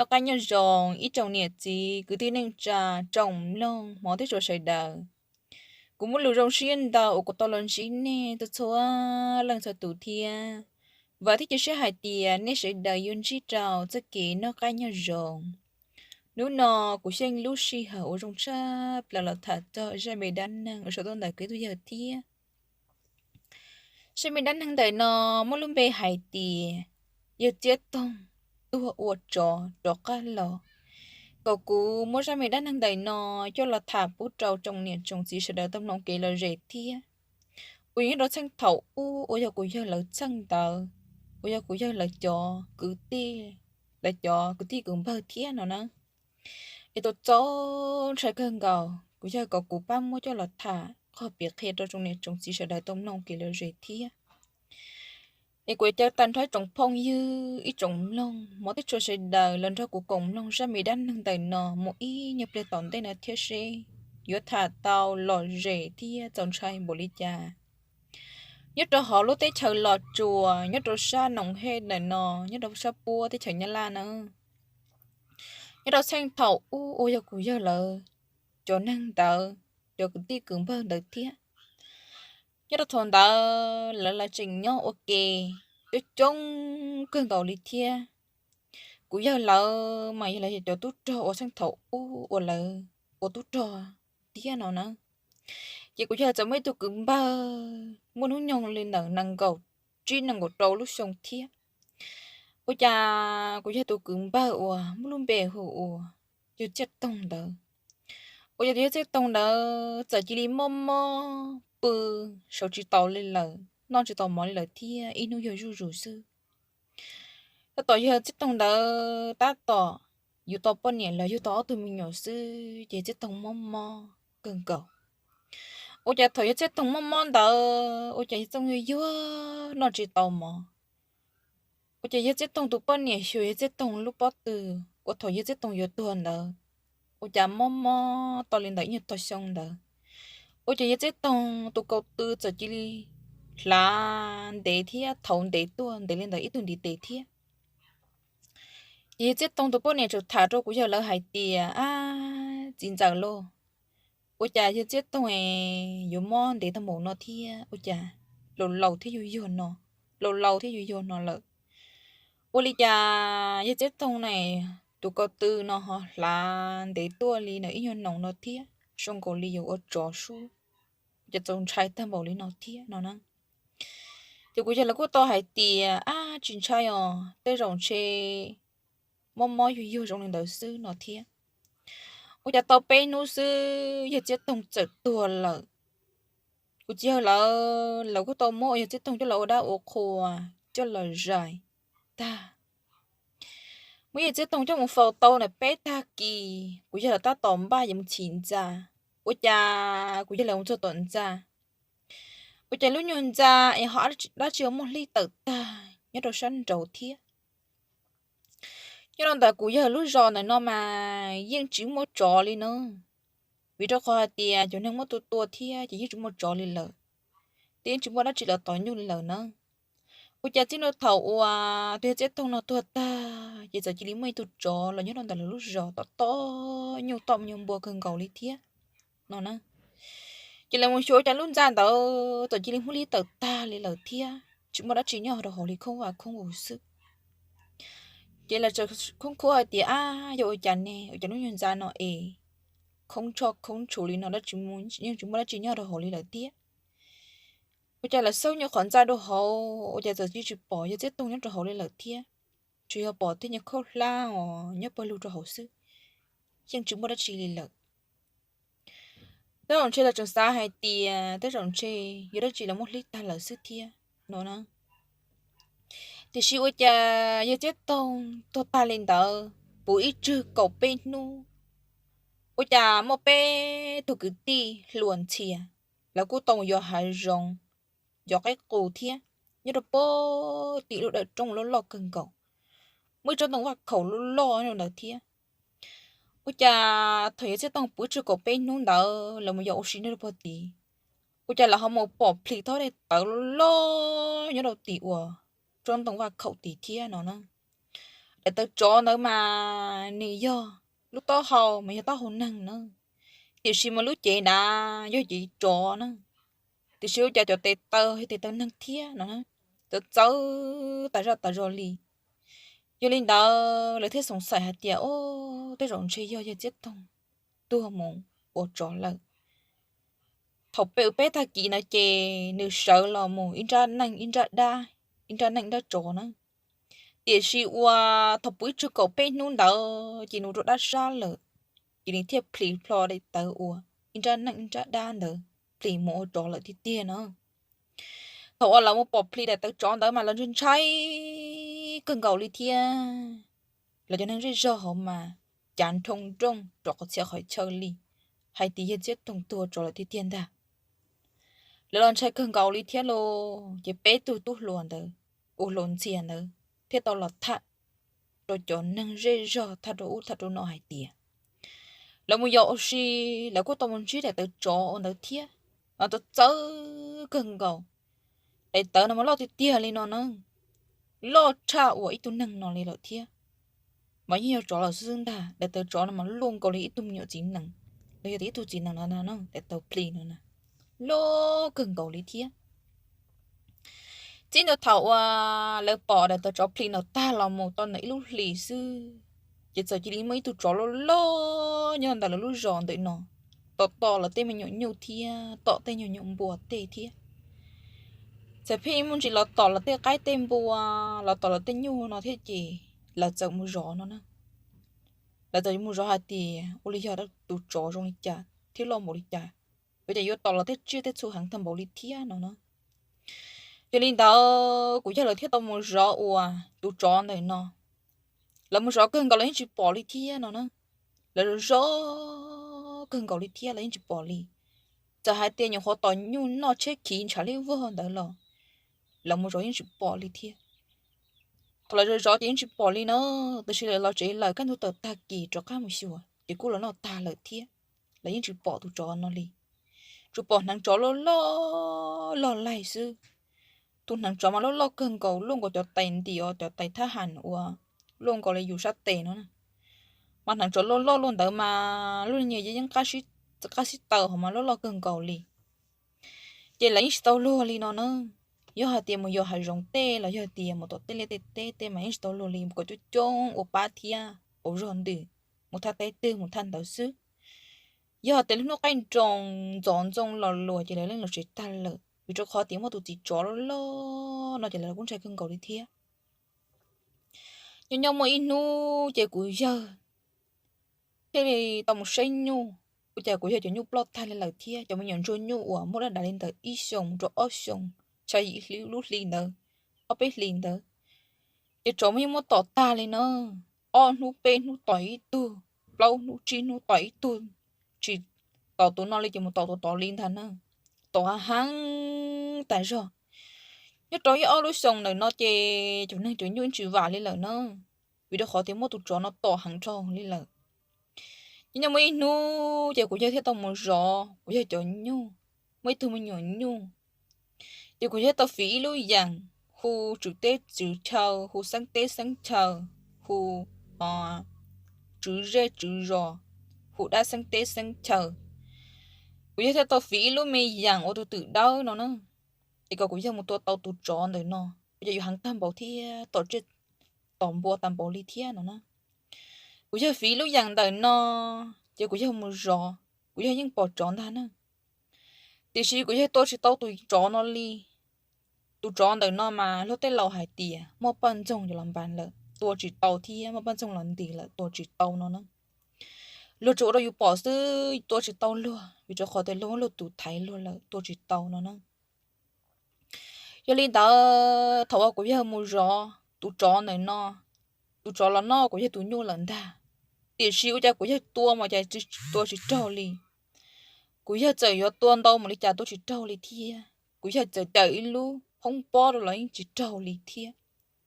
Noj qab nyob zoo ib tsoom niam txiv kwv tij neej tsa, tsoom mloog hmov thiab tshua sawv daws. Kuv muaj lus zoo siab ntau uas kuv tau los ntsib nej txhua txhua leej txhua tus thiab. Vam thiab cia siab hais tias nej sawv daws yuav ntsib rau txoj kev noj qab nyob zoo. Hnub no kuv xyeej lub sij hawm uas zoo tshaj plaws los tham txog zaj me dab neeg uas sau tuaj ntawm kuv ib tug yawg thiab. Zaj me dab neeg ntawm no muaj lub npe hais tias yawg Txiab Toog tuag ua tsov rov qab los. Kom kuv muab zaj me dab neeg ntawm no coj los tham pub rau tsoom niam tsoom txiv sawv daws tau mloog kev lom zem thiab. Uas yog nyob rau txheej thaum ub uas yog kuv yawg lawv txheej ntawd, uas yog kuv yawg lawv cov kwv tij, lawv cov kwv tij kwv npawg thiab no na. Es tau txaus ntshai kawg nkaus, kuv yawg kom kuv pab muab coj los tham qhov piav qhia rau tsoom niam tsoom txiv sawv daws tau mloog kev lom zem thiab. Es kuv caw tag nrho ib tsoom phooj ywg, ib tsoom mloog hmov thiab tshua sawv daws los nrog kuv koom mloog zaj me dab neeg ntawm no mus ib nyuag pliag tom ntej no thiab seb yuav tham tau lom zem thiab txaus ntshai npaum li cas. Nyob rau hauv lub teb chaws Los Tsuas, nyob rau sab Noom Hej ntawm no, nyob rau sab puab teb chaws Nyab Laj na. Nyob rau txheej thaum ub uas yog kuv yawg lawv cov neeg ntawd, cov kwv tij kwv npawg ntawd thiab. Nyob rau thaum ntawd lawv lawv tseem nyob ua ke coob coob kawg nkaus li thiab. Kuv yawg lawv mas yog lawv cov tub rog uas txheej thaum ub uas lawv ua tub rog thiab no na. Ces kuv yawg txawm muaj ib tug kwv npawg muaj hnub nyoog li ntawm nees nkaum tsib nees nkaum rau lub xyoo thiab. Ua cas kuv yawg tus kwv npawg uas muaj lub npe hu ua yawg Txiaj Toog ntawd, ua cas tus yawg Txiaj Toog ntawd txawm cia li mob mob pw, sawv tsis tau li lawm, noj tsis tau mov li lawm thiab ib hnub yog zuj zus xwb. Tab tom yawg Txiaj Toog ntawd tab tom yuav tau poj niam los yug tau ob tug me nyuam xwb ces Txiaj Toog mob mob kawg nkaus. Ua cas thaum yawg Txiaj Toog mob mob ntawd ua cas yawg Txiaj Toog yuag yuag noj tsis tau mov. Ua cas yawg Txiaj Toog tus poj niam xyuas yawg Txiaj Toog lub pob tw uas thaum yawg Txiaj Toog yuav tuag ntawd, ua cas mob mob tau li ntawm ib nyuag tog xyoo ntawd, ua cas yawg Txiaj Toog tus kaus tw txawm cia li hlav ntev thiab thauv ntev tuaj ntev li ntawm ib tug ntiv tes thiab. Ces yawg Txiaj Toog tus poj niam txawm tham rau kuv yawg lawv hais tias, ab, txiv ntxawm lauj, ua cas yawg Txiaj Toog es yuav mob ntev tag npaum no thiab, ua cas laus laus thiab yuag yuag no, laus laus thiab yuag yuag no lawm, ua li cas yawg Txiaj Toog ne tus kaus tw no ho hlav ntev tuaj li ntawm ib nyuag noos no thiab zoo nkaus li yuav ua tsov sub, ua cas txaus ntshai tag npaum li no thiab no na. Ces kuv yawg lawv kuj tau hais tias, ab, tsis ntshai os, tej zaum ntshe mob mob yuag yuag zoo li ntawd xwb no thiab. Ua cas tau peb hnub xwb yawg Txiaj Toog txawm tuag lawm. Kuv txiv yawg lawv, lawv kuj tau muab yawg Txiaj Toog coj los ua dab ua qhua, coj los zais tag. Muab yawg Txiaj Toog coj mus faus tau ntawm peb tag kis, kuv yawg lawv tab tom npaj yuav mus chim ntxa, ua cas kuv yawg lawv mus txog tom ntxa, ua cas lub nyuag ntxa es ho dab tsi muaj hlib tawm tag nyob rau sab nraud thiab. Nyob rau ntawm kuv yawg lub zos ntawm no mas yeej tsis muaj tsov li na, vim rau qhov hais tias cov neeg muab tua tua thiab ces yeej tsis muaj tsov li lawm, thiab yeej tsis muaj dab tsi los tom nyuj li lawm na. Ua cas txij ntua thaum uas tus yawg Txiaj Toog no tuag tag ces txawm cia li muaj ib tug tsov los nyob rau ntawm lawv lub zos tom tom nyuj tom nyuag npua kawg nkaus li thiab no na. Ces lawv mus xyuas ua cas lub ntxa ntawd txawm cia li muaj hlib tawm tag li lawm thiab tsis muaj dab tsi nyob rau hauv li, khoob vaj khoob vus xwb. Ces lawv txawm khoob khuab hais tias, ab, yog ua cas ne, ua cas lub nyuag ntxa no es khoob tshoj khoob tshua li no, yeej tsis muaj dab tsi nyob rau hauv li lawm thiab. Ua cas lawv xauj nyuag qhov ntxa rau hauv ua cas txawm cia li tsis pom yawg Txiaj Toog nyob rau hauv li lawm thiab, tsuas yog pom tej nyuag khaub hlab os nyob pawg lug rau hauv xwb, yeej tsis muaj dab tsi li lawm. Tej zaum ntshe lawv tseem xav hais tias tej zaum ntshe yog dab tsi los muaj hlib tag lawm xwb thiab no na. Tiam sis ua cas yawg Txiaj Toog tuag tag li ntawd puv ib tsug kaum peb hnub, ua cas muaj peb tug kwv tij hluas ntxhias, lawv kuj tau yos hav zoov, yos qaib qus thiab, nyob rau pem tim lub dawm roob loj loj kawg nkaus, muaj ib tsob ntoo vaj khaum loj loj rau ntawd thiab. Ua cas thaum yawg Txiaj Toog puv ib tsug kaum peb hnub ntawd lawv mus yos ua si nyob rau pem tid, ua cas lawv ho mus pom plhis tsob dej tawv loj loj nyob rau tim uas tsob ntoo vaj khaum tid thiab no na. daim taw tsov ntawd mas nws yog lub taub hau mas yog taub hau neeg na, tiam sis mas lub cev nrad yog cev tsov na. Tiam sis ua cas cov tes taw yog tes taw neeg thiab no na, txawv txawv tas zaj tas zog li. Yog li ntawd lawv thiaj xoom xaim hais tias, o, tej zaum ntshe yog yawg Txiab Toog tuag mus ua tsov lawm. Thaum peb peb tag kis na ces nws sawv los mus ib nrab neej ib nrab dab, ib nrab neej ib nrab tsov na. Tiam sis ua thaum puv ib tsug kaum peb hnub ntawd ces nws rau dab sab lawm, ces nws thiaj plhis plho daim tawv uas ib nrab neej ib nrab dab ntawd plhis mus ua tsov lawm tiag tiag na. Thaum uas lawv mus pom plhis daim tawv tsov ntawd mas lawv ntshai ntshai kawg nkaus li thiab. Lawv cov neeg zej zog hauv mas cav nrhoo nrooj rov qhov txhia qhov chaw li, hais tias yawg Txiab Toog tuag tsov lawm tiag tiag ntag. Lawv los ntshai kawg nkaus li thiab los ces peb tug tub hluas ntawd, ua hluas ntxhias ntawd thiaj tau los tham rau cov neeg zej zog, tham rau ub tham rau no hais tias lawv mus yos ua si, lawv kuj tau mus ntsib daim tawv tsov ua ntawd thiab, mas txawv txawv kawg nkaus. Daim tawv no mas loj tiag tiag li no na, loj tshaj uas ib tug neeg no li lawm thiab. Mas yeej yog tsov lawm xwb xwb ntag, daim tawv tsov no mas luaj nkaus li ib tug me nyuam txiv nees, los yog tias ib tug txiv nees no na, daim tawv plhis no na, loj kawg nkaus li thiab. Txij ntawd thaum uas lawv pom daim tawv tsov plhis no tag los mus tau ntawm ib lub hlis xwb, ces txawm cia li muaj ib tug tsov loj loj nyob ntawm lawv lub zos ntawm no, tom tom lawv tej me nyuam nyuj thiab tom tej nyuag nyuam npua tej thiab. Txawm pheej muaj ntsis los tom lawv tej qaib tej npua, los tom lawv tej nyuj no thiab ces lawv txawm mus zov no na. Lawv txawm mus zov hais tias ua li yog tus tsov zoo li cas thiab loj npaum li cas, ua cas yuav tom lawv tej tsiaj tej txhu heev tag npaum li thiab no na. Yog li ntawd kuv yawg lawv thiaj tau mus zov ua tus tsov ntawm no. Lawv mus zov kawg nkaus los yeej tsis pom li thiab no na. Lawv zov kawg nkaus li thiab los yeej tsis pom li. Txawm hais tias nyuam qhuav tom nyuj noj tsheb khiv ntshav liab vog ntawd los lawv mus zov yeej tsis pom li thiab. Thaum lawv zov zov ces yeej tsis pom li na, tab sis lawv los tsev lawm kaj ntug tawm tag kis rov qab mus xyuas ces kuj los noj tag lawm thiab, lawv yeej tsis pom tus tsov no li. Tsuas pom hneev tsov loj loj loj laig xwb. Tus hneev tsov mas loj loj kawg nkaus, luaj nkaus cov tais ntim os, cov tais thab ham uas luaj nkaus li yus sab tes no. Mas hneev tsov loj loj luaj ntawd mas lub niag yeeb qab xib taws hov mas loj loj kawg nkaus li. Ces lawv yeej tsis tau luag li no na. Yog hais tias mus yos hav zoov tej los yog tias mus tom tej liaj tej teb tej mas yeej tsis tau luag li, mus kom coob coob ua pab thiab pauv zog ntws, mus thaj teb twg mus thaj ntawd xwb. Yog hais tias lub hnub qaij nroos ntxov ntxoo los luas ces lawv yeej los tsev tag lawm, vim rau qhov tias muaj tus txiv tsov loj loj no ces lawv kuj ntshai kawg nkaus li thiab. Nyob nyob muaj ib hnub ces kuv yawg thiaj li tau mus saib nyuj, ua cas kuv yawg cov nyuj ploj tag li lawm thiab. Cov me nyuam ntsuag nyuj uas muaj dab dav li ntawm ib xyoos mus rau ob xyoos, tshav yim hli lub hli ntawd, ob peb hlis ntawd, ces tsov yeej muab tom tag li na. Ob hnub peb hnub tom ib tug, plaub hnub tsib hnub tom ib tug, tsis tom tus no li ces mus tom tus tod li ntag na. Tom heev heev tas zog. Nyob rau ib ob lub xyoos ntawm no ces cov neeg cov nyuj tsis vam li lawm na, vim rau qhov tias muaj tus tsov no tom heev dhau li lawm. Ces nyob muaj ib hnub ces kuv yawg thiaj tau mus zov kuv yawg cov nyuj, muaj ib tug me nyuam nyuj, ces kuv yawg tau fiv ib lub yeem hu tswv teb tswv chaw, hu xeeb teb xeeb chaw, hu tswv zej tswv zos, hu dab xeeb teb xeeb chaw. Kuv yawg thiaj tau fiv ib lub me yeem ua tus twm dawb no na, es kom kuv yawg mus tua tau tus tsov ntawm no, ua cas yuav heev tag npaum thiab tom tsiaj tom npua tag npaum li thiab no na. Kuv yawg fiv lub yeem ntawm no, ces kuv yawg mus zov, kuv yawg yeej pom tsov ntag na. Tiam sis kuv yawg tua tsis tau tus tsov no li. Tus tsov ntawm no mas luag tej laus hais tias muaj poj ntxoog los npas lawm tua tsis tau thiab muaj poj ntxoog los ntis lawm tua tsis tau no na. Luag tsuas ua rau yus pom xwb, tua tsis tau luag vim rau qhov tias luag muab luag tus thaiv luag lawm tua tsis tau no na. Yog li ntawd thaum uas kuv yawg mus zov tus tsov ntawm no, tus tsov los noj kuv yawg tus nyuj lawm ntag. Tiam sis ua cas kuv yawg tua mas cas tua tsis raug li. Kuv yawg txawm yuav tua ntau mus li cas tua tsis raug li thiab. Kuv yawg txawm cawm ib lub phoob pob rau los yeej tsis raug li thiab.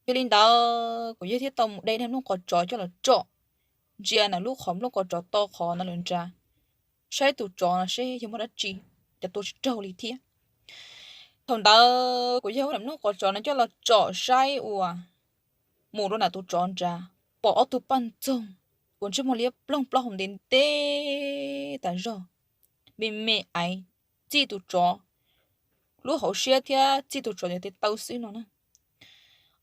Yog li ntawd kuv yawg thiaj tau mus de niag nplooj qos tsov coj los tsom ntsia ntawm lub qhov nplooj qos tsov to qhov no lawm nrad, saib tus tsov no seb yog muaj dab tsi, cas tua tsis raug li thiab. Thaum ntawd kuv yawg muab nplooj qos tsov no coj los tsom saib uas mus rau ntawm tus tsov nrad, pom ob tug poj ntxoog uas ntsej muag liab ploog plaub hau ntev ntev tas zog, me me aiv, txij tus tsov lub hauv siab thiab txij tus tsov cov tes taw xwb no na.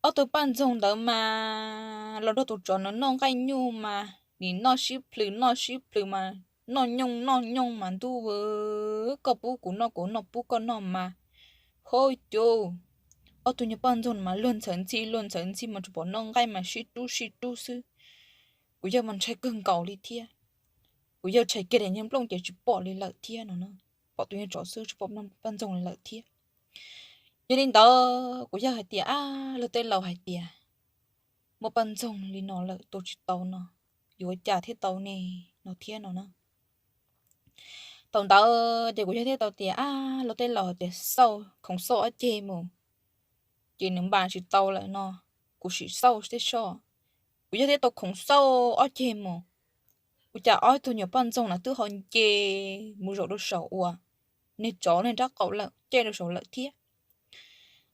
Ob tug poj ntxoog ntawd mas los nrog tus tsov no noj nqaij nyuj mas nim noj sib plhws noj sib plhws mas noj nyooj noj nyooj mas ntuj, koj pub kuv noj kuv noj pub koj noj mas, hov cus, ob tug nyuag poj ntxoog mas luag ntxhawv ntxhi luag ntxhawv ntxhi mas tsuas pom noj nqaij mas sib rub sib rub xwb. Kuv yawg mas ntshai kawg nkaus li thiab. Kuv yawg tshais kiag daim nyuag nplooj ces tsis pom li lawm thiab no na. Pom tus nyuag tsov xwb tsis pom poj ntxoog li lawm thiab. Yog li ntawd kuv yawg hais tias, ab, luag tej laus hais tias muaj poj ntxoog li no lawm tua tsis tau no, yuav ua cas thiaj tau ne no thiab no na. Thaum ntawd ces kuv yawg thiaj tau tias, ab, luag tej laus hais tias xauj khoov xauj ob ceg mus ces nws npam tsis tau lawm no, kuv sim xauj tej soj. Kuv yawg thiaj tau khoov xauj ob ceg mus, ua cas ob tug nyuag poj ntxoog no twb ho nce mus zaum rau saum uas niag tsov niag nrab qaum lawm, caij rau saum lawm thiab.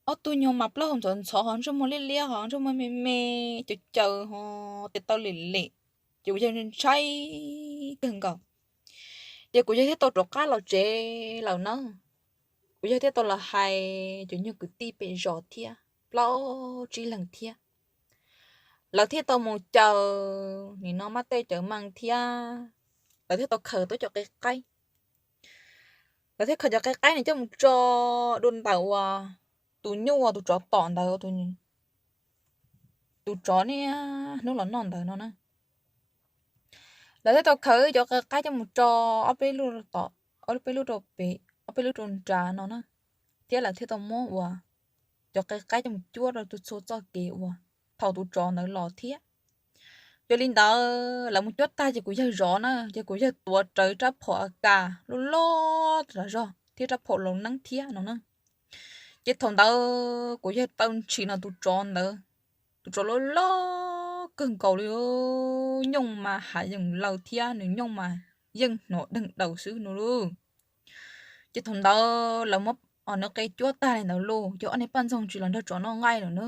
Ob tug nyuag mas plaub hau ntxhov ntxhov ho ntsej muag liab liab ho ntsej muag me me caws caws ho tes taw lem lem, ces kuv yawg ntshai kawg nkaus. Ces kuv yawg thiaj tau rov qab los tsev lawm na. Kuv yawg thiaj tau los hais cov nyuag kwv tij pem zos thiab plaub tsib leeg thiab. Lawv thiaj tau mus caws nim no mab tej cawv mees thiab. Lawv thiaj tau khaws tau cov qe qaib. Lawv thiaj khaws cov qe qaib no coj mus tso dua ntawm uas tus nyuj uas tus tsov tom ntawd, tus tsov niaj hnub los noj ntawd no na. Lawv thiaj tau khaws cov qe qaib coj mus tso ob peb lub tom, ob peb lub rau pem, ob peb lub rau nrad no na. Thiab lawv thiaj tau muab uas cov qe qaib coj mus cuab rau txhua txoj kev uas thaum tus tsov ntawd los thiab. Yog li ntawd lawv mus cuab tag ces kuv yawg zov na, ces kuv yawg tuav rawv rab phom a kas loj loj tas zog thiab rab phom laus neeb thiab no na. Ces thaum ntawd kuv yawg taw ntshis no tus tsov ntawd, tus tsov loj loj kawg nkaus li, nyooj mas hav yeem law thiab nws nyooj mas yeej hnov deeg daws xwb no lauj. Ces thaum ntawd lawv muab nws qe cuab tag li ntawd lauj, ces ob niag poj ntxoog tsis los nrog tsov noj nqaij lawm na.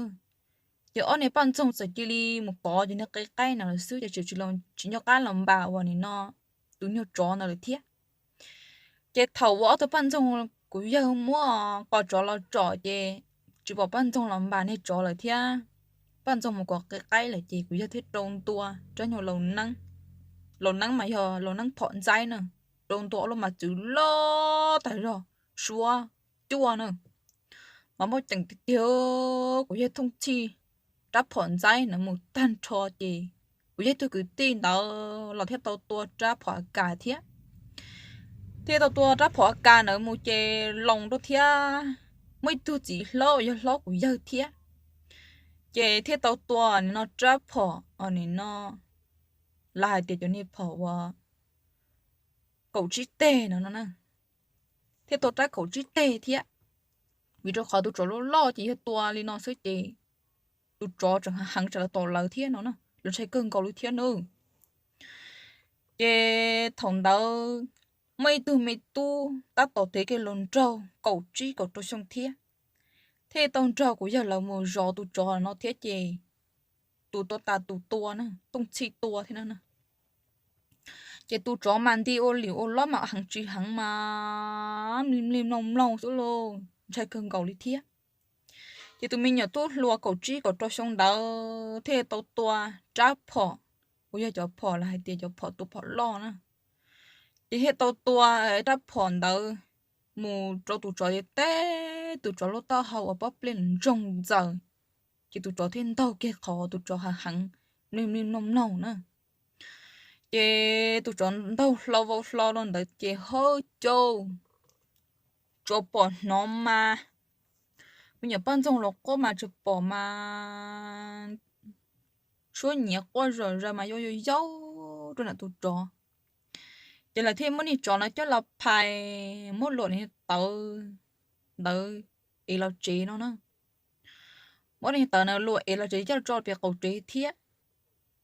Ces ob niag poj ntxoog txawm cia li mus kov ces niag qe qaib no lawm xwb ces tsis, tsis nco qab los npas uas nim no tus nyuag tsov ntawd lawm thiab. Ces thaum uas ob tug poj ntxoog kuv yawg muab qos tsov los tsom ces tsis pom poj ntxoog los npas niag tsov lawm thiab. Poj ntxoog mus kov qe qaib lawm ces kuv yawg thiaj rau ntua rab nyuag laus neeb, laus neeb mas yog laus neeb phom ntxaib na, rau ntua ua lub mas txwv loj tag zog, suab cuaj na. Mas muaj ceem tiag tiag, kuv yawg thooj txhij rab phom ntxaib ntawd mus tag nrho ces kuv yawg tug kwv tij ntawd los thiaj tau tua rab phom a kas thiab. Thiaj tau tua rab phom a kas ntawd mus ces loos rau thiab. Muaj ib tug txiv hlob uas yog hlob kuv yawg thiab, ces thiaj tau tua nim no rab phom nim no lawv hais tias cov niag phom uas kaum tsib teg no no na, thiaj tua rab kaum tsib teg thiab. Vim rau qhov tus tsov loj loj ces yog tua li no xwb ces tus tsov tseem heev tseem los tom lawv thiab no na, lawv ntshai kawg nkaus li thiab nawb. Ces thaum ntawd muaj ib tug me tub tab tom tes kiag los nraug kaum tsib kaum rau xyoo thiab, thiaj tau nrog kuv yawg lawv mus zov tus tsov no thiab ces tus tua tas tus tua na, tooj txhij tua thiab na. Ces tus tsov mas nti ua lim ua lob mas heev tsis heev mas mlig mloog mloog xwb lauj, ntshai kawg nkaus li thiab. Ces tus me nyuam tub hluas kaum tsib kaum rau xyoo ntawd thiaj tau tua rab phom, uas yog cov phom lawv hais tias cov phom tua phom loj na. Ces thiaj tau tua rab phom ntawd mus rau tus tsov, teb tus tsov lub taub hau uas pob plej ntsoog ntxaws. Ces tus tsov thiaj ntaug kiag qhov tus tsov heev heev, mlig mloog mloog na. Ces tus tsov ntaug hlo vau hlo rau ntawd ces hawb cau, tsuas pom hnov mas, me nyuam poj ntxoog los quaj mas tsuas pom mas suab nyiav quaj zom zaws mas yau yau yau rau ntawm tus tsov. Ces lawv thiaj muab niag tsov no coj los phais, muab luam niag tawv ntawd ev los tsev no na. Muab niag tawv ntawd luam ev los tsev coj los tso pem qaum tsev thiab.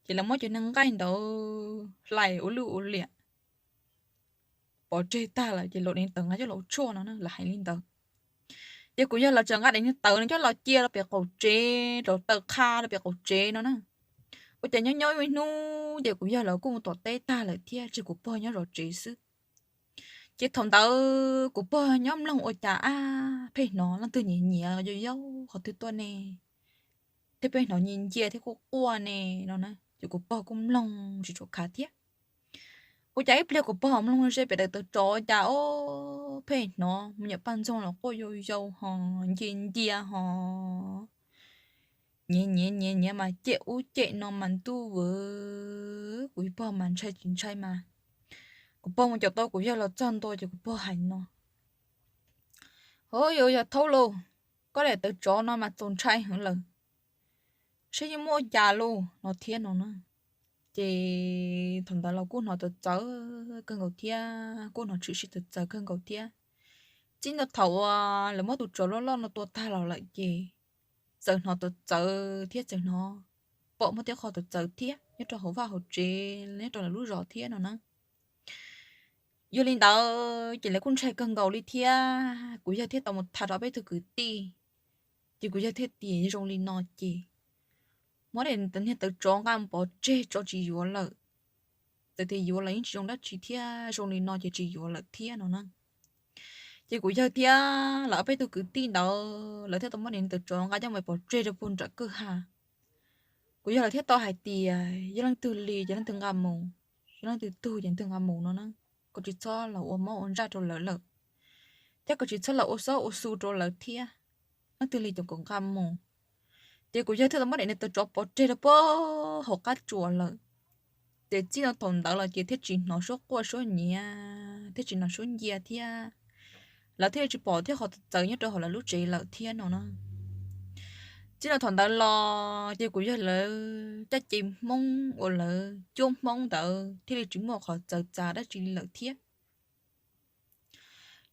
Ces lawv muab cov niag nqaij ntawd hlais ua lwj ua liam pov tseg tag lawm ces luam niag tawv nqa coj los ua tshuaj no na, lawv hais li ntawd. Ces kuv yawg lawv txawm nqa daim niag tawv no coj los cia rau pem qaum tsev, rau taw qha rau pem qaum tsev no na. Ua cas nyob nyob ib hnub ces kuv yawg lawv kuj mus tom teb tag lawm thiab, tseg kuv pog nyob zov tsev xwb. Ces thaum ntawd kuv pog nyob mloog ua cas ab pheej hnov leej twg nyiav nyiav yau yau qhov twg tuaj ne, thiab pheej hnov nyiav ncia thiab quaj quaj ne no na. Ces kuv pog kuj mloog tsis tshua khav thiab. Ua cas ib pliag kuv pog mloog ze pem daim tawv tsov cas ob pheej hnov me nyuam paj ntxoog los quaj yau yau ho ncia ncia ho nyiav nyiav nyiav nyiav mas cem ub cem no mas ntuj vwv, kuv pog mas ntshai tsis ntshai mas. Kuv pog mus caum tau kuv yawg los txog ntua ces kuv pog hais no, Hov, yog yog thaub lauj, koj daim tawv tsov no mas txaus ntshai heev lawm, saib yeej muaj cas lauj no thiab no na. Ces thaum ntawd los kuj hnov txawv txawv kawg nkaus thiab, kuj hnov tshwm sim txawv txawv kawg nkaus thiab. Txij ntua thaum uas lawv muab tus tsov loj loj no tua tag los lawm ces txawm hnov txawv txawv thiab txawm hnov pom muaj tej qho txawv txawv thiab nyob rau hauv vaj hauv tsev nyob rau lawv lub zos thiab no na. Yog li ntawd ces lawv kuj ntshai kawg nkaus li thiab, kuv yawg thiaj tau mus tham rau peb tug kwv tij. Ces kuv yawg thiaj tias zoo li no ces muab daim niag tawv tsov nqa mus pov tseg tso tsis yuav lawm. Txawm tias yuav los yeej tsis zoo dab tsi thiab, zoo li no ces tsis yuav lawm thiab no na. Ces kuv yawg thiab lawv ob peb tug kwv tij ntawd lawv thiaj tau muab daim niag tawv tsov nqa coj mus pov tseg rau puag nram kwj ha. Kuv yawg lawv thiaj tau hais tias yog leej twg li ces leej twg nqa mus, yog leej twg tug ces leej twg nqa mus no na, kom tsis txhob los ua mob ua ntsaj rau lawv lawm, thiab kom tsis txhob los ua xob ua xu rau lawv thiab, leej twg li ces kom nqa mus. Ces kuv yawg thiaj tau muab daim niag tawv tsov pov tseg rau puag hauv qab tsuas lawm. Ces txij no thaum ntawd los ces thiaj tsis hnov suab quaj suab nyiav, thiaj tsis hnov suab ncia thiab, lawv thiaj li tsis pom thiab qhov txawv txawv nyob rau hauv lawv lub tsev lawm thiab no na. Txij no thaum ntawd los ces kuv yawg lawv caj ces Hmoob uas lawv cuab Hmoob ntawd thiaj li tsis muaj qhov txawv txav dab tsi li lawm thiab.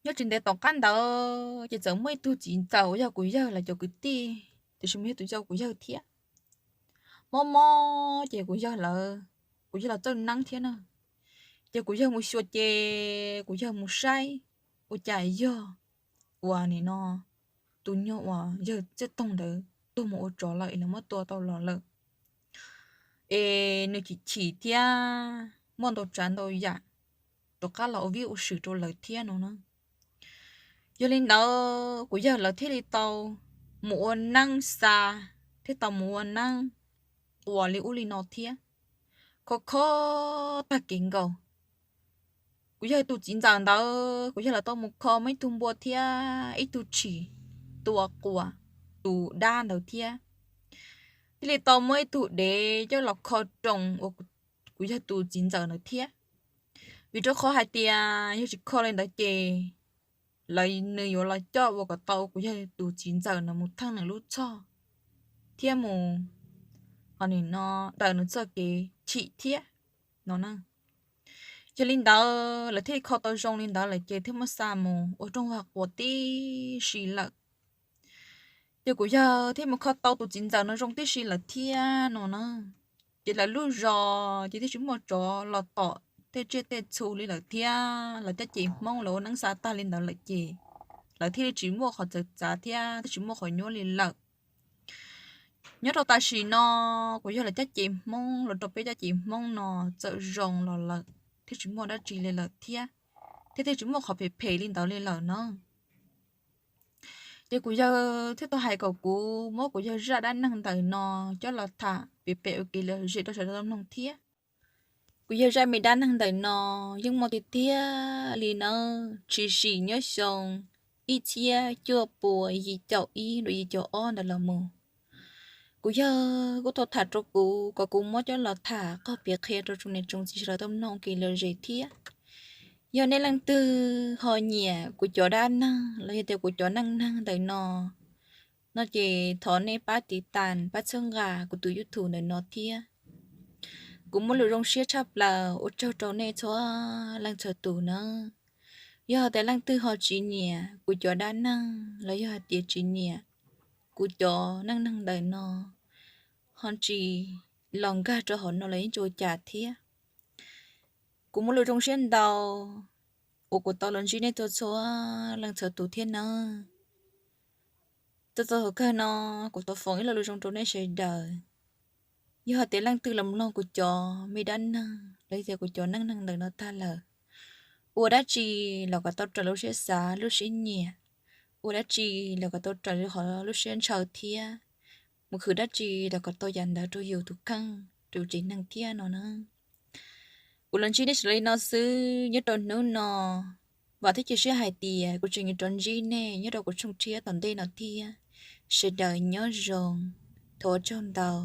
Nyob tsis ntev tom qab ntawd ces txawm muaj ib tug txiv ntxawm uas yog kuv yawg lawv cov kwv tij, tiam sis mas yog tus yau kuv yawg thiab. Mob mob ces kuv yawg lawv, kuv yawg los txawj neeb thiab na. Ces kuv yawg mus xyuas ces kuv yawg mus saib ua cas yog uas nim no tus nyuag uas yawg txiaj toog ntawd tuag mus ua tsov lawm es lawv muab tua tau los lawm. Es nws chim chim thiab muaj ntau tsav ntau yam rov qab los ua vij ua sw rau lawv thiab no na. Yog li ntawd kuv yawg lawv thiaj li tau mus ua neeb xa, thiaj tau mus ua neeb quas li ub li no thiab, kho kho tag kev nkaus. Kuv yawg tus txiv ntxawm ntawd kuv yawg lawv tau mus kho muaj ib tug npua thiab ib tug tshis tua quas tus dab ntawd thiab. Thiaj li tau muab ib tug dev coj los kho roos uas kuv yawg tus txiv ntxawm ntawd thiab. Vim rau qhov hais tias yog tsis kho li ntawd ces lawv nws yuav los coj ua kom tau kuv yawg tus txiv ntxawm no mus theej nws lub txhoj thiab mus, ho nim no daws nws txoj kev chim thiab no na. Yog li ntawd lawv thiaj li kho tau zoo li ntawd lawm ces thiaj muab xa mus ua rooj vag quas tib si lawm. Ces kuv yawg thiaj mus kho tau tus txiv ntxawm no zoo tib si lawm thiab no na. Ces lawv lub zos ces thiaj tsis muaj tsov los tom tej tsiaj tej txhu li lawm thiab, lawv caj ces Hmoob lawv ua neeb xa tag li ntawd lawm ces lawv thiaj li tsis muaj qhov txawv txav thiab thiaj tsis muaj qhov nyuaj li lawm. Nyob rau tam sim no kuv yawg lawv caj ces Hmoob los rau peb caj ces Hmoob no txawm zoo los lawm thiab tsis muaj dab tsi li lawm thiab, thiab thiaj tsis muaj qhov phem phem li ntawd li lawm na. Ces kuv yawg thiaj tau hais kom kuv muab kuv yawg zaj dab neeg ntawm no coj los tham pem pem ua kev lom zem rau sawv daws tau mloog thiab. Kuv yawg zaj me dab neeg ntawm no yeej muaj tiag tiag li nawb, tshwm sim nyob xyoo ib txhiab cuaj pua yim caum ib rau yim caum ob ntawd los mus. Kuv yawg kuj tau tham rau kuv kom kuv muab coj los tham qhov piav qhia rau tsoom niam tsoom txiv sawv daws tau mloog kev lom zem thiab. Yog nej leej twg ho nyiam kuv cov dab neeg los yog tias kuv cov neej neeg ntawm no, no ces thov nej pab tiv tas pab txhawb nqa kuv tus YouTube ntawm no thiab. Kuv muaj lus zoo siab tshaj plaws ua tsaug rau nej txhua leej txhua tus nawb. Yog hais tias leej twg ho tsis nyiam kuv cov dab neeg los yog hais tias tsis nyiam kuv cov neej neeg ntawm no, ho tsis los nkag rau hauv no los yeej tsis ua cas thiab. Kuv muaj lus zoo siab ntau uas kuv tau los ntsib nej txhua txhua leej txhua tus thiab nawb. Txog txog thaum kawg no kuv thov foom ib lo lus zoo rau nej sawv daws. Yog hais tias leej twg los mloog kuv cov me dab neeg los yog tias kuv cov neej neeg ntawm no tag lawm, ua dab tsi los kom tau raws lub siab xav lub siab nyiam, ua dab tsi los kom tau raws li qhov lub siab ntshaw thiab, mus khwv dab tsi los kom tau yam ntawd rau yus tus kheej rau yus tsev neeg thiab no na. Kuv los ntsib nej sawv daws li no xwb nyob rau hnub no. Vam thiab cia siab hais tias kuv tseem yuav rov ntsib nej nyob rau kuv tshooj tshiab tom ntej no thiab. Sawv daws nyob zoo, thov ua tsaug ntau.